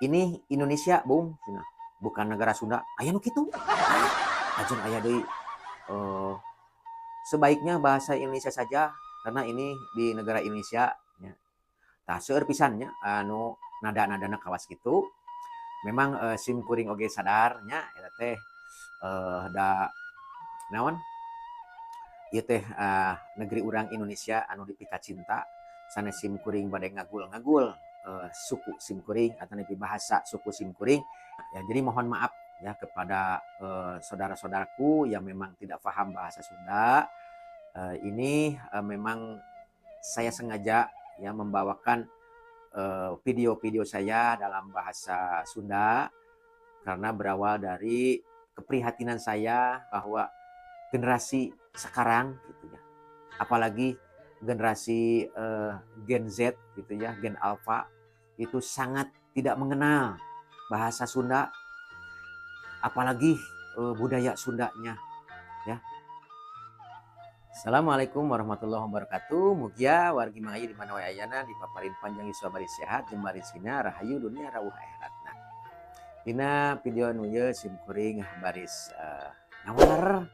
Ini Indonesia, Bung, cenah, bukan negara Sunda. Aya nu kitu. Lajeng aya deui, sebaiknya bahasa Indonesia saja karena ini di negara Indonesia nya. Tah, seueur pisan nya anu nada-nadana kawas kitu. Memang sim kuring oge sadar nya eta teh, da naon, ieu teh negeri urang Indonesia anu dipikacinta, sanes sim kuring bade ngagul-ngagul suku sim kuring atanapi bahasa suku sim kuring. Ya, jadi mohon maaf ya kepada saudara-saudaraku yang memang tidak paham bahasa Sunda. Ini memang saya sengaja ya membawakan video-video saya dalam bahasa Sunda karena berawal dari keprihatinan saya bahwa generasi sekarang gitu ya, apalagi generasi Gen Z gitu ya, Gen Alpha itu sangat tidak mengenal bahasa Sunda, apalagi budaya Sundanya ya. Assalamualaikum warahmatullahi wabarakatuh. Mugia wargi Mangayu di mana wae ayana dipaparin panjang yuswa bari sehat, jembar rezekina, rahayu dunia rawuh akhiratna. Dina video nu ieu sim kuring baris ngawaler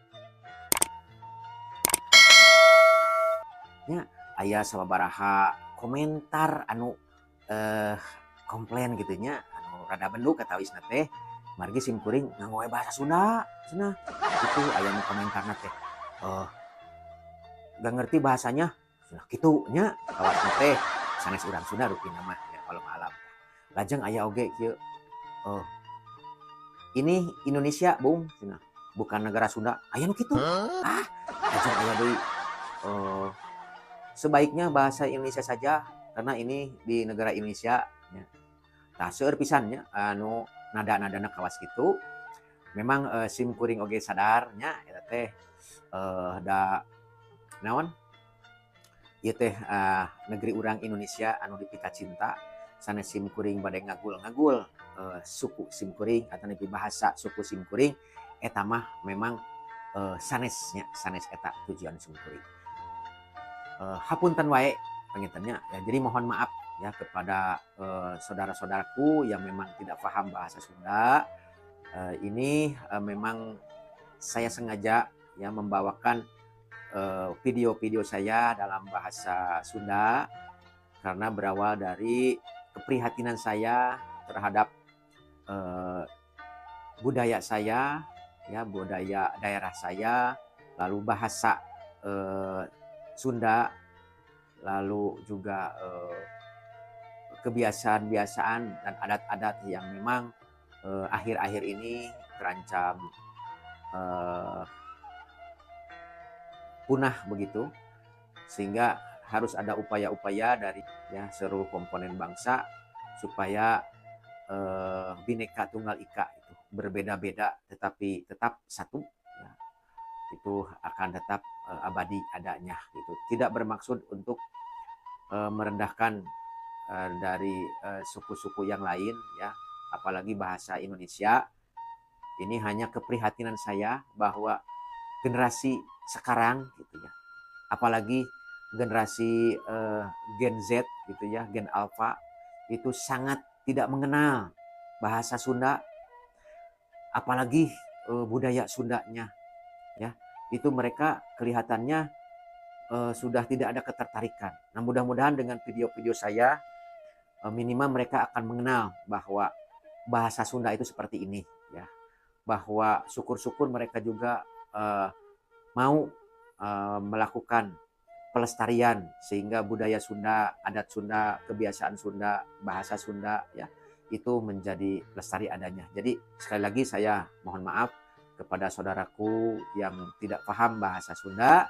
nya, aya sababaraha komentar anu komplain gitu nya, anu rada bendu katawisna teh margi sim kuring nganggo we bahasa Sunda cenah. Itu aya nu komentarna teh, "Gak ngerti bahasanya," cenah kitu nya. Kawasna teh sanes urang Sunda rupina mah ya, wallahu alam. Lajeng aya oge kieu, "Ini Indonesia, Bung," cenah, "bukan negara Sunda." Aya nu kitu. Lajeng aya deui, sebaiknya bahasa Indonesia saja karena ini di negara Indonesia nya. Tah, seueur pisan nya anu nada-nadana kawas kitu. Memang sim kuring oge sadar nya eta teh, da naon, ieu teh negeri urang Indonesia anu dipikacinta, sanes sim kuring bade ngagul-ngagul suku sim kuring atanapi bahasa suku sim kuring. Eta mah memang sanes nya, sanes eta tujuan sim kuring. Hapunten wae panginten nya ya. Jadi mohon maaf ya kepada saudara-saudaraku yang memang tidak paham bahasa Sunda. Ini memang saya sengaja ya membawakan video-video saya dalam bahasa Sunda karena berawal dari keprihatinan saya terhadap budaya saya ya, budaya daerah saya, lalu bahasa Sunda, lalu juga kebiasaan-biasaan dan adat-adat yang memang akhir-akhir ini terancam punah begitu, sehingga harus ada upaya-upaya dari ya seluruh komponen bangsa supaya Bhinneka Tunggal Ika itu berbeda-beda tetapi tetap satu ya, itu akan tetap abadi adanya gitu. Tidak bermaksud untuk merendahkan dari suku-suku yang lain ya, apalagi bahasa Indonesia. Ini hanya keprihatinan saya bahwa generasi sekarang gitu ya, apalagi generasi Gen Z gitu ya, Gen Alpha itu sangat tidak mengenal bahasa Sunda, apalagi budaya Sundanya ya. Itu mereka kelihatannya sudah tidak ada ketertarikan. Nah, mudah-mudahan dengan video-video saya minimal mereka akan mengenal bahwa bahasa Sunda itu seperti ini ya. Bahwa syukur-syukur mereka juga mau melakukan pelestarian sehingga budaya Sunda, adat Sunda, kebiasaan Sunda, bahasa Sunda ya itu menjadi lestari adanya. Jadi sekali lagi saya mohon maaf kepada saudaraku yang tidak paham bahasa Sunda.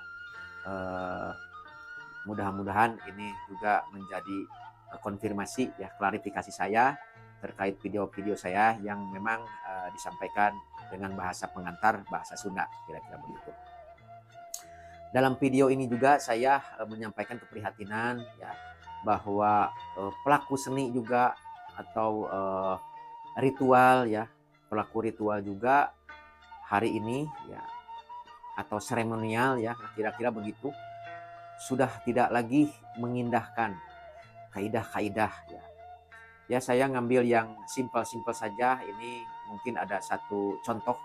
Mudah-mudahan ini juga menjadi konfirmasi ya, klarifikasi saya terkait video-video saya yang memang disampaikan dengan bahasa pengantar bahasa Sunda, kira-kira begitu. Dalam video ini juga saya menyampaikan keprihatinan ya bahwa pelaku seni juga atau ritual ya, pelaku ritual juga hari ini ya, atau seremonial ya, kira-kira begitu, sudah tidak lagi mengindahkan kaidah-kaidah ya. Ya, saya ngambil yang simpel-simpel saja. Ini mungkin ada satu contoh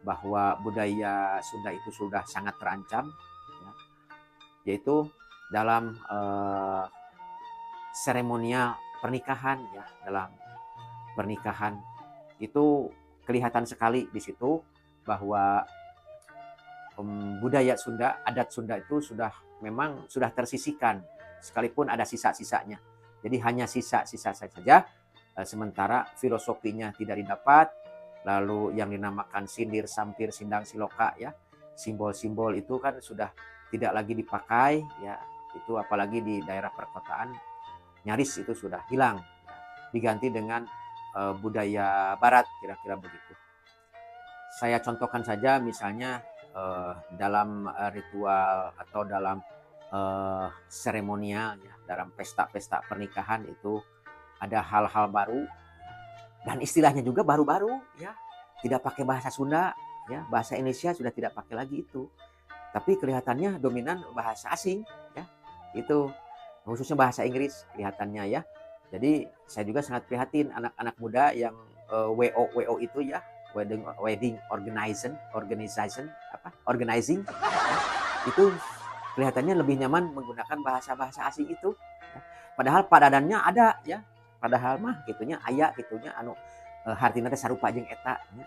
bahwa budaya Sunda itu sudah sangat terancam, ya, yaitu dalam seremonial pernikahan, ya. Dalam pernikahan itu kelihatan sekali di situ bahwa budaya Sunda, adat Sunda itu sudah memang sudah tersisihkan, sekalipun ada sisa-sisanya. Jadi hanya sisa-sisa saja, sementara filosofinya tidak didapat. Lalu yang dinamakan sindir, sampir, sindang, siloka, ya, simbol-simbol itu kan sudah tidak lagi dipakai, ya. Itu apalagi di daerah perkotaan nyaris itu sudah hilang, ya, diganti dengan budaya barat, kira-kira begitu. Saya contohkan saja misalnya dalam ritual atau dalam seremonial, ya, dalam pesta-pesta pernikahan itu ada hal-hal baru dan istilahnya juga baru-baru, ya, tidak pakai bahasa Sunda, ya, bahasa Indonesia sudah tidak pakai lagi itu, tapi kelihatannya dominan bahasa asing, ya, itu khususnya bahasa Inggris kelihatannya, ya. Jadi saya juga sangat prihatin anak-anak muda yang WO WO itu, ya, wedding wedding organization organization apa organizing, ya, itu kelihatannya lebih nyaman menggunakan bahasa-bahasa asing itu, ya. Padahal padanannya ada, ya, padahal mah gitunya aya gitunya anu hartina teh sarupa jeung eta, nya.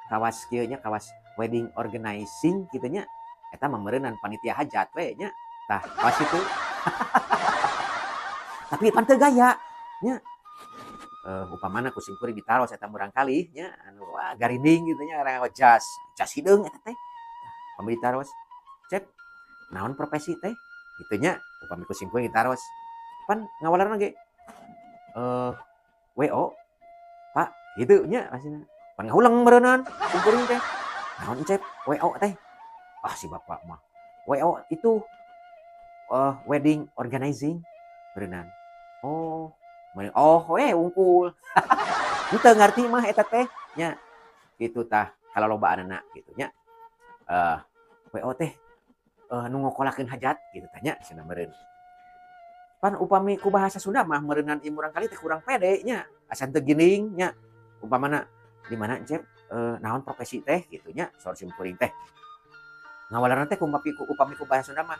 Kawas kieu nya, kawas wedding organizing kitu nya, eta mah meureunan panitia hajat we, nya. Tah, kawas itu, tapi pan teu gaya, nya. Upamana ku simkuring ditaros eta murangkalih, nya, anu wah garinding gitu nya, nganggo jas jas hideung eta teh. Upami ditaros, "Cep, naon profesi teh?" Kitu nya, upami ku simkuring ditaros. Pan ngawalerna ge "WO, Pak," kitu nya pastina. Pan ngahuleng meureunan simkuring teh. "Naon, Cep, WO teh?" Ah, si bapak mah, "WO itu wedding organizing," meureunan. Oh, oh we wungkul. Henteu ngarti mah eta teh, nya. Kitu tah kalalobaanana kitu nya. WO teh nu ngokolakeun hajat kitu tah nya cenah meureun. Pan upami ku bahasa Sunda mah meureunan ieu murangkalih teh kurang pede nya, asa teu ginding, nya. Upamana, "Di mana, Cep, naon profesi teh?" Kitu nya, saur simkuring teh. Ngawalerna teh upami ku bahasa Sunda mah,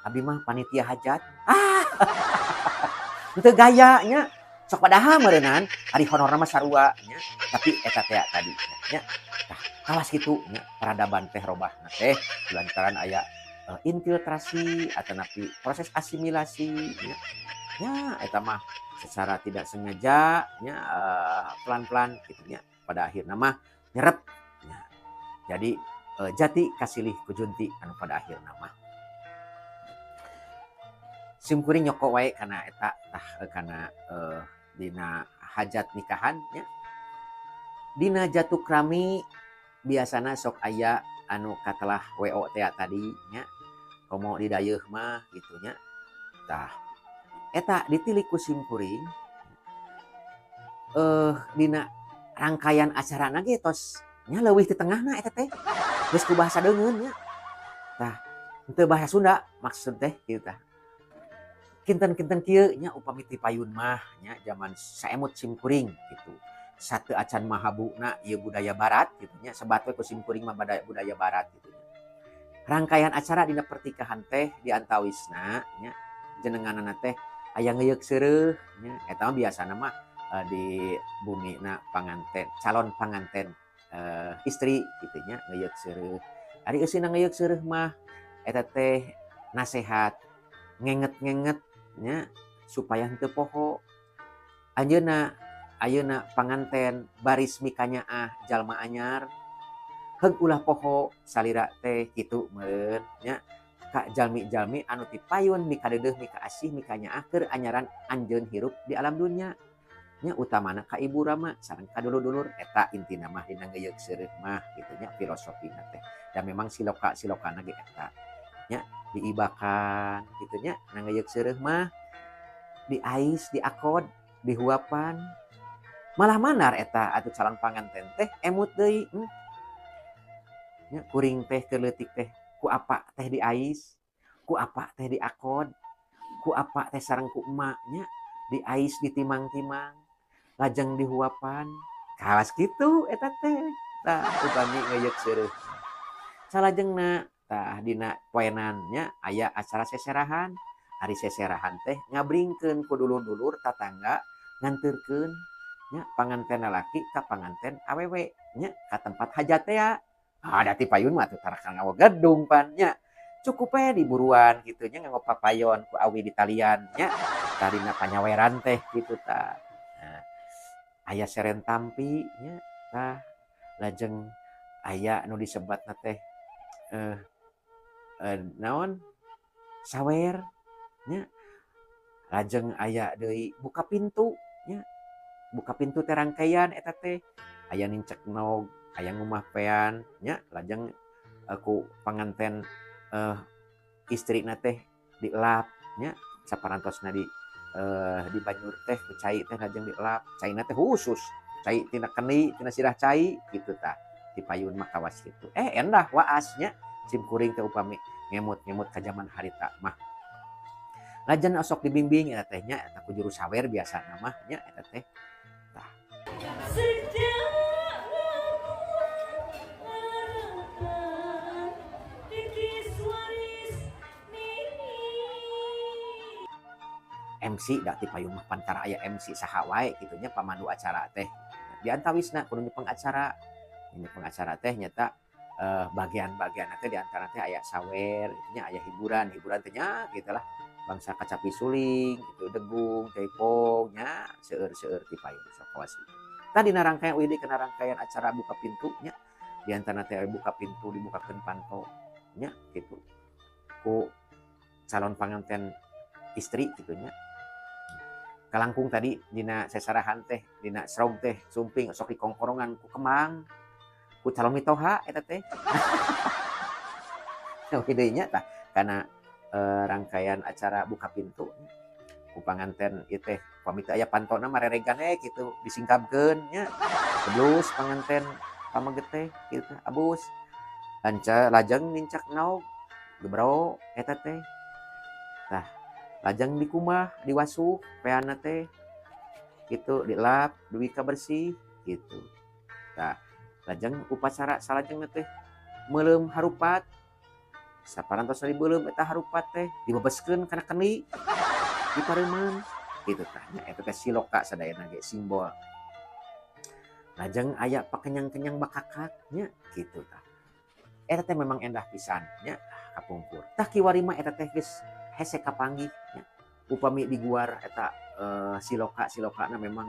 "Abdi mah panitia hajat." Ah, henteu gaya, nya. Sok padahal meureunan ari honorna mah sarua, nya, tapi eta tea tadi nya. Tah, kawas kitu nya, peradaban teh robahna teh lantaran aya infiltrasi atanapi proses asimilasi, nya. Nya eta mah secara tidak sengaja nya, pelan-pelan kitu nya, pada akhirna mah nyerep, nya. Jadi jati kasilih ku junti anu pada akhirna mah. Simkuring nyoko wae kana eta tah, kana dina hajat nikahan, nya. Dina jatukrami biasana sok aya anu katelah WO tea tadi, nya, komo di dayeuh mah kitu nya. Tah, eta ditilik ku simkuring dina rangkaian acarana ge tos nya leuwih ti tengahna eta teh. Geus ku bahasa deungeun, nya. Tah, henteu bahasa Sunda maksud teh kitu tah. Kinten-kinten kieu nya, upami ti payun mah nya, jaman saemut simkuring kitu. Sateu acan mahabuna ieu budaya barat kitu nya, sebat we ku simkuring mah budaya barat kitu nya. Rangkaian acara dina pernikahan teh di antawisna nya, jenenganana teh aya ngeuyeuk seureuh, nya. Eta mah biasana mah di bumina panganten, calon panganten istri kitu nya, ngeuyeuk seureuh. Ari eusina ngeuyeuk seureuh mah eta teh nasehat, ngenget-ngenget nya, supaya henteu poho. Anjeunna ayeuna panganten baris mikanyaah jalma anyar, heug ulah poho salira teh kitu meureun nya, ka jalmi-jalmi anu ti payun mikadeudeuh, mikaasih, mikanyaah keur anyaran anjeun hirup di alam dunya. Nya, utamana ka ibu rama sareng ka dulur-dulur, eta intina mah dina ngeuyeuk seureuh mah kitu nya, filosofina teh. Da memang siloka-silokana ge eta nya, diibakan kitu nya, na ngeuyeuk seureuh mah diais, diakod, dihuapan. Malah mandar eta atuh calon panganten teh emut deui, Nya, kuring teh keur leutik teh ku apa teh diais, ku apa teh diakod, ku apa teh sareng ku emak, nya. Diais ditimang-timang, lajeng dihuapan. Kawas kitu eta teh. Tah upami ngeuyeuk seureuh. Salajengna tah dina poenan nya aya acara seserahan. Ari seserahan teh ngabringkeun ku dulur-dulur tatangga nganterkeun nya panganten lalaki ka panganten awewe nya ka tempat hajat teh. Ah da ti payun mah atuh tara nganggo gedung pan nya. Cukup we diburuan kitu nya nganggo papayon ku awi ditalian nya. Tarina panyaweran teh kitu tah. Nah, aya seren tampi nya tah lajeng aya nu disebatna teh naon sawer nya. Lajeng aya deui buka pintu nya. Buka pintu teh rangkaian eta teh aya nincek nog, aya ngumah pean nya, lajeng ku panganten istrina teh dielap nya, saparantosna di dibanyur teh ku cai teh lajeng dielap. Caina teh khusus, cai tina kendi, tina sirah cai kitu tah. Di payun mah kawas kitu. Endah waas nya sim kuring teh upami ngemut-ngemut ka jaman harita mah. Lajeng osok dibimbing eta teh nya, eta ku juru sawer biasana mah nya eta teh. Tah. MC da ti payun mah pantara aya MC saha wae kitu nya pamandu acara teh. Di antawisna kudu nyepeng acara. Nyepeng acara teh nyata bagian-bagian teh di antara teh aya sawer kitu nya, aya hiburan, hiburan teh nya gitulah. Bangsa kacapi suling kitu, degung, jaipong nya, seueur-seueur ti payun sok kawas kitu. Tah dina rangkaian uih deui kana rangkaian acara buka pintu nya. Di antara teh buka pintu dibukakeun panto nya kitu. Ku calon panganten istri kitu nya. Kalangkung tadi dina sesarahan teh, dina srog teh sumping sok dikongkorongan ku kemang, ku calon mitoha eta teh. Oke deui nya tah kana rangkaian acara buka pintu ku panganten ieu teh pamit aya pantona mah reregan kitu disingkapkeun nya. Geblus panganten pameget teh kitu teh abus. Lanca lajeng nincak naog gebro eta teh. Tah lajeng dikumah, diwasuh peana teh kitu, dilap dugi ka bersih kitu. Tah lajeng upacara salajengna teh meuleum harupat. Saparantosna dibeuleum eta harupat teh dibebeskeun kana kendi dipareuman kitu tah nya. Eta teh siloka sadayana ge simbol. Lajeng aya pakenyang-kenyang bakakak nya kitu tah. Eta teh memang endah pisan nya kapungkur. Tah kiwari mah eta teh geus hese kapanggih nya. Upami diguar eta siloka-silokana memang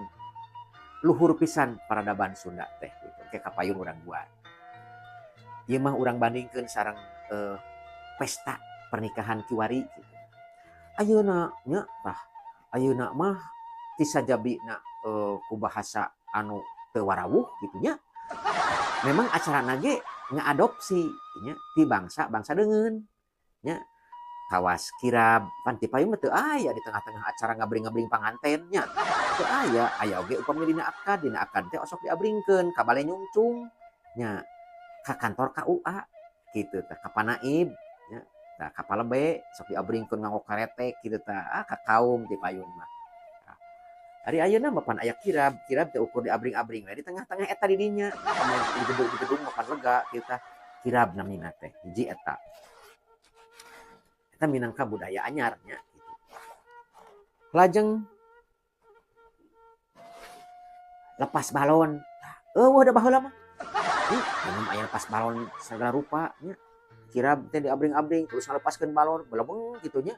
luhur pisan peradaban Sunda teh gitu. Ke kapayun urang guar. Ieu mah urang bandingkeun sareng pesta pernikahan kiwari gitu. Ayeuna nya tah ayeuna mah ti sajabina ku bahasa anu teu warawuh kitu nya. Memang acarana ge ngaadopsi nya ti bangsa-bangsa deungeun nya. Kawas kirab pan ti payun mah teu aya di tengah-tengah acara ngabring-ngabring panganten nya. Teu aya, aya oge upami dina akad teh osok diabringkeun ka bale nyungcung nya, ka kantor KUA kitu tah, ka panaib nya, tah ka palebe sok diabringkeun nganggo karetek kitu tah, ah ka kaum ti payun mah. Ari ayeuna mah pan aya kirab, kirab teh ukur diabring-abring we di tengah-tengah eta di dinya. Di gedung-gedung mah pan lega kitu tah. Kirab namina teh hiji eta. Eta minangka budaya anyar nya gitu. Lajeng lepas balon. Eueuh da baheula mah. Nya, minum aya lepas balon segala rupa nya. Kirab teh diabring-abring terus ngalepaskeun balon belebeng kitu nya.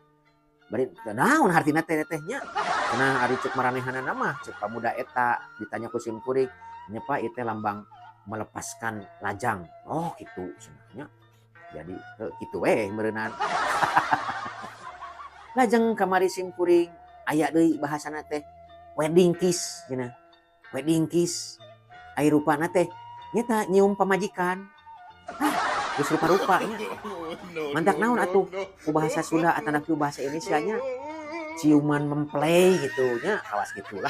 Bari naon hartina teh teh nya. Cenah ari ceuk maranehanana mah ceuk pamuda eta ditanya ku sim kuring, nya Pak ieu teh lambang melepaskan lajang. Oh kitu cenah nya. Jadi kitu we meureunan. Lajeng kamari sim kuring aya deui bahasana teh wedding kiss cenah. Wedding kiss ai rupana teh nyata nyium pamajikan. Hah, geus rupa-rupa nya. Mantak naon atuh ku bahasa Sunda atanapi ku bahasa Indonesia nya ciuman mempelai gitu nya kawas gitulah.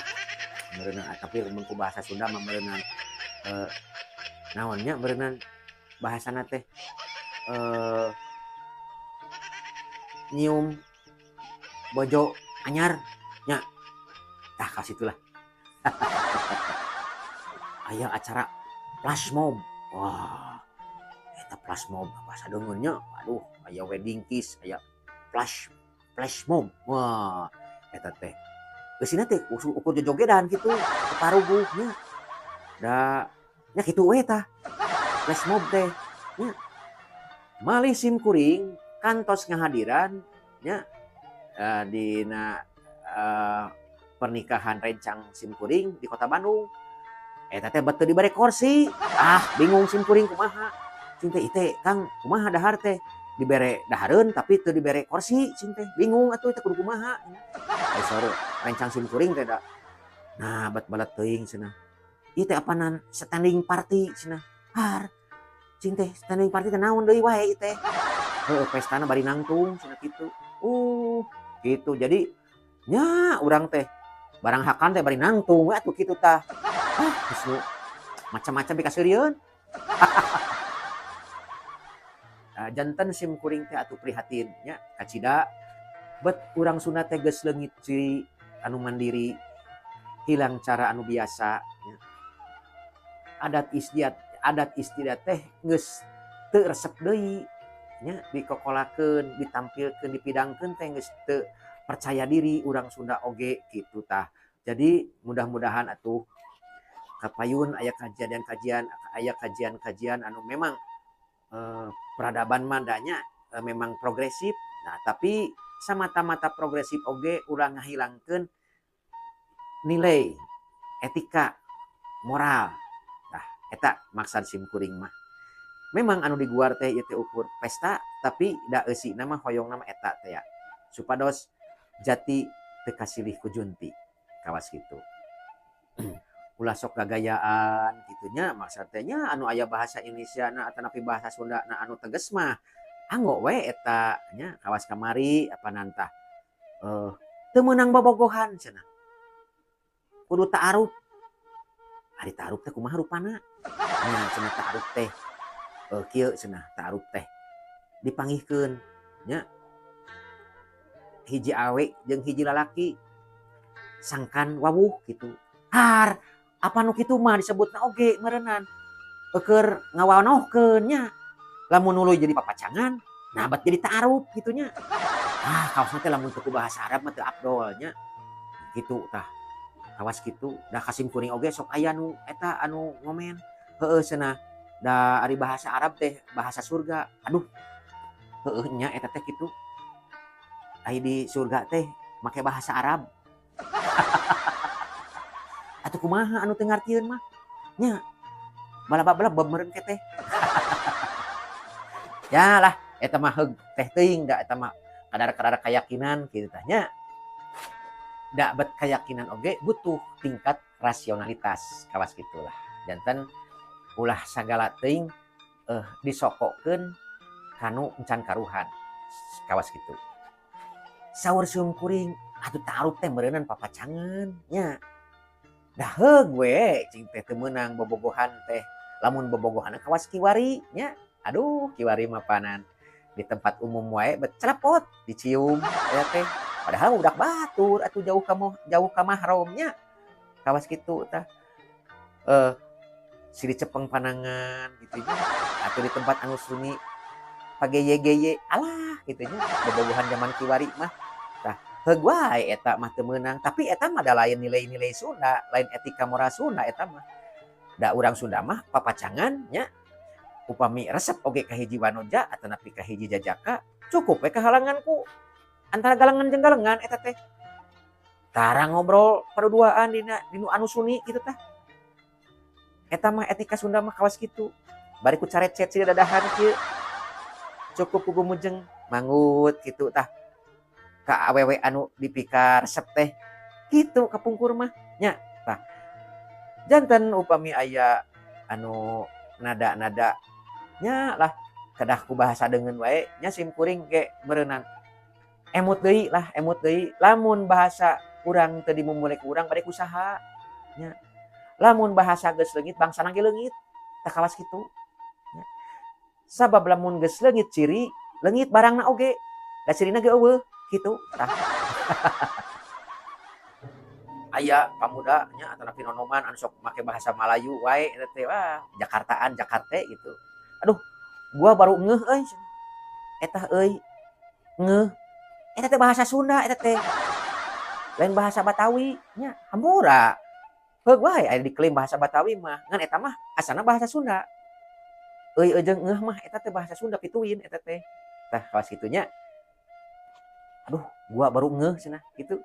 Meureunna tapi mun ku bahasa Sunda mah meureunna naon nya meureunna bahasana teh nyium bojo anyar nya. Tah ka situlah. Aya acara flash mob. Wah, eta flash mob bahasa deungeun nya. Aduh, aya wedding kiss, aya flash flash mob. Wah, eta teh eusina teh ukur jojogedan kitu, teu paruguh nya. Da nya kitu we tah flash mob teh nya. Malih sim kuring kantos ngahadiran nya dina pernikahan rencang sim kuring di Kota Bandung. Eta teh bet teu dibere kursi. Ah, bingung sim kuring kumaha. Cing teh, "Ieu Kang, kumaha dahar teh?" Dibere dahareun tapi teu dibere kursi cing teh. Bingung atuh teh kudu kumaha. Ai saur rencang sim kuring teh da, "Nah, bet balet teuing," cenah. "Ieu teh apanan standing party," cenah. Har, cing teh, standing party teh naon deui wae ieu teh. Heueuh, pestana bari nangtung cenah kitu. Gitu. Jadi nya urang teh barang hakan teh bari nangtung we atuh kitu tah. Ah, geus nu macam-macam pikaseurieun. Janten sim kuring teh atuh prihatin nya kacida bet urang Sunda teh geus leungit ciri anu mandiri, hilang cara anu biasa nya. Adat istiadat teh geus teu resep deui nya dikokolakeun, ditampilkeun, dipidangkeun teh geus teu percaya diri urang Sunda oge kitu tah. Jadi mudah-mudahan atuh kapayun aya kajadian-kajian, aya kajian-kajian anu memang peradaban mah da nya memang progresif. Nah, tapi samata-mata progresif oge ulah ngahilangkeun nilai etika, moral. Tah, eta maksad sim kuring mah. Memang anu diguar teh ieu teh ukur pesta, tapi da eusina mah hoyongna mah eta teh ya. Supados jati teu kasilih ku junti. Kawas kitu. Ulah sok gagayaan kitu nya, maksad teh nya anu aya bahasa Indonesia na atanapi bahasa Sunda na anu tegas mah anggo we eta nya. Kawas kamari apanan tah, teu meunang bobogohan cenah. Kudu ta'aruf. Ari ta'aruf teh kumaha rupana? Nya cenah ta'aruf teh kieu cenah ta'aruf teh. Dipanggihkeun nya hiji awe jeung hiji lalaki sangkan wawuh kitu. Har, apa nu kitu mah disebutna oge meureunan keur ngawanohkeun nya. Lamun nuluy jadi papacangan, nah bet jadi ta'aruf kitu nya. Ah, kaosna teh lamun teu ku bahasa Arab mah teu afdol nya. Kitu tah. Kawas kitu, da ka sim kuring oge sok aya nu eta anu ngomen. Heueuh cenah, da ari bahasa Arab teh bahasa surga. Aduh. Heueuh nya eta teh kitu. Ai di surga teh make bahasa Arab. Atuh kumaha anu teu ngartieun mah? Nya. Balabab-balebeb meureun ke teh. Ya lah, eta mah heug teh teuing da eta mah kadar-kadar keyakinan kitu tah nya. Da bet keyakinan oge butuh tingkat rasionalitas, kawas kitulah. Janten ulah sagala teuing disokokeun kanu encan karuhan, kawas kitu. Saur sim kuring, atuh ta'aruf teh meureunan papacangan nya. Da heug we cing teh teu meunang bobogohan teh. Lamun bobogohanna kawas kiwari nya. Aduh, kiwari mah panan di tempat umum wae bet celepot dicium aya teh. Padahal budak batur atuh jauh ka mahram nya. Kawas kitu tah. Silih cepeng panangan kitu nya. Atuh di tempat anu sunyi pageye-geye alah kitu nya bobogohan zaman kiwari mah. Tah, heug wae eta mah teu meunang, tapi eta mah da lain nilai-nilai Sunda, lain etika moral Sunda eta mah. Da urang Sunda mah papacangan nya, upami resep oge ka hiji wanoja atanapi ka hiji jajaka, cukup we kahalangan ku antara galengan jeung galengan eta teh. Tara ngobrol paduduaan dina dinu anu sunyi kitu tah. Eta mah etika Sunda mah kawas kitu. Bari ku carecet silih dadahan kieu. Cukup ku gumujeng manggut kitu tah. Ka awewe anu dipikaresep teh kitu kapungkur mah nya. Tah, janten upami aya anu nada-nada nya lah kedah ku bahasa deungeun wae nya sim kuring ge meureunan emut deui lah, emut deui. Lamun bahasa urang teu dimumule ku urang, bade ku saha nya? Lamun bahasa geus leungit, bangsana ge leungit tah, kawas kitu nya. Sabab lamun geus leungit ciri, leungit barangna oge, da cirina ge euweuh kitu tah. Aya pamuda nya atanapi nonoman anu sok make bahasa Malayu wae eta teh, wah Jakartaan Jakarte gitu. Aduh, gua baru ngeuh euy cenah. Eta euy ngeuh. Eta teh bahasa Sunda eta teh. Lain bahasa Batawi nya, hampura. Heug wae aya diklaim bahasa Batawi mah, ngan eta mah asalna bahasa Sunda. Euy jeung ngeuh mah eta teh bahasa Sunda pituin eta teh. Tah kawas kitu nya. Aduh, gua baru ngeuh cenah gitu.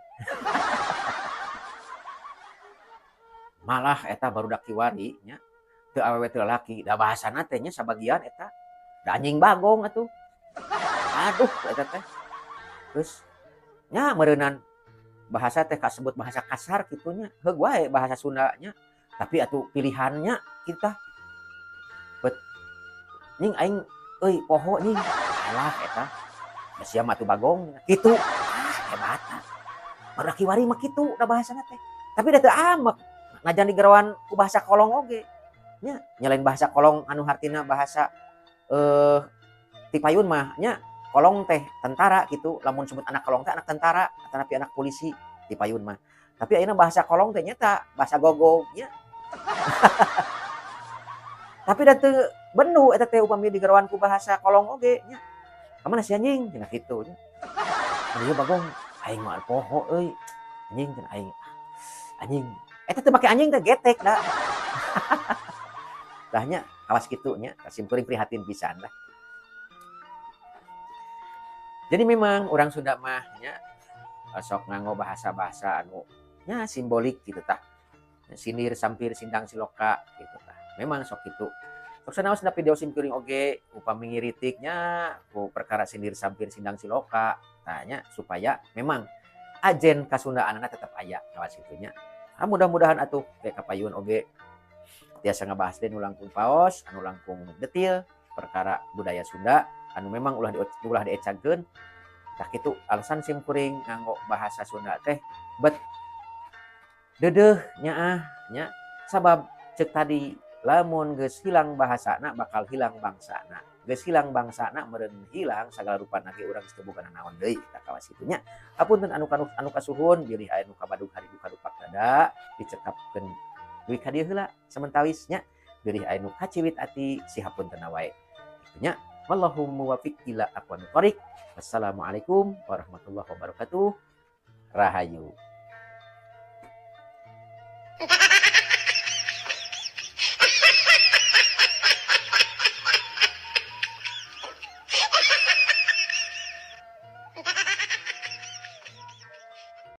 Malah eta barudak kiwari nya, teu awewe teu lalaki, da bahasana teh nya sabagian eta da anjing bagong atuh. Aduh eta teh. Terus nya meureunan bahasa teh kasebut bahasa kasar kitu nya, heug wae bahasa Sunda nya, tapi atuh pilihannya kita bet nying aing euy poho nying. Alah eta. Da sia mah atuh bagong kitu. Ah hebat. Barudak kiwari mah kitu da bahasana teh. Tapi da teu amek. Najan digeroan ku bahasa kolong oge. Nya, nya lain bahasa kolong anu hartina bahasa ti payun mah nya kolong teh tentara gitu. Lamun sebut anak kolong teh anak tentara atanapi anak polisi ti payun mah. Tapi ayeuna bahasa kolong teh nyata bahasa gogog nya. Tapi da teu bendu eta teh upami digeroan ku bahasa kolong oge nya. Kamana si anjing cenah kitu nya. Aduh bagong aing mah poho euy. Anjing cenah aing. Anjing. Eta teh make anjing teh getek da. Tah nya kawas kitu nya, sim kuring prihatin pisan lah. Jadi memang urang Sunda mah nya sok nganggo bahasa-bahasa anu nya simbolik gitu tah. Sindir, sampir, sindang, siloka gitu tah. Memang sok kitu. Sok sanaos dina video sim kuring oge upami ngiritik nya ku perkara sindir, sampir, sindang, siloka tah nya supaya memang ajen kasundaanana tetep aya kawas kitu nya. Ah, mudah-mudahan atuh teh kapayun oge tiasa ngabahas deui nu langkung paos, anu langkung detil perkara budaya Sunda anu memang ulah diecagkeun. Tah kitu alasan sim kuring nganggo bahasa Sunda teh bet deudeuh nyaah nya sabab ceuk tadi lamun geus hilang bahasana bakal hilang bangsana. Geus hilang bangsana meureun hilang sagala rupana ge urang geus teu boga nanaon deui tah kawas kitu nya. Hapunten anu anu kasuhun bilih aya nu kabadug harigu kadupak dada dicekapkeun dugi ka dieu heula samentawis nya. Bilih aya nu kaciwit ati sihapuntenna wae. Kitu nya. Wallahu muwaffiq ila aqwamit thoriq. Wassalamualaikum warahmatullahi wabarakatuh. Rahayu.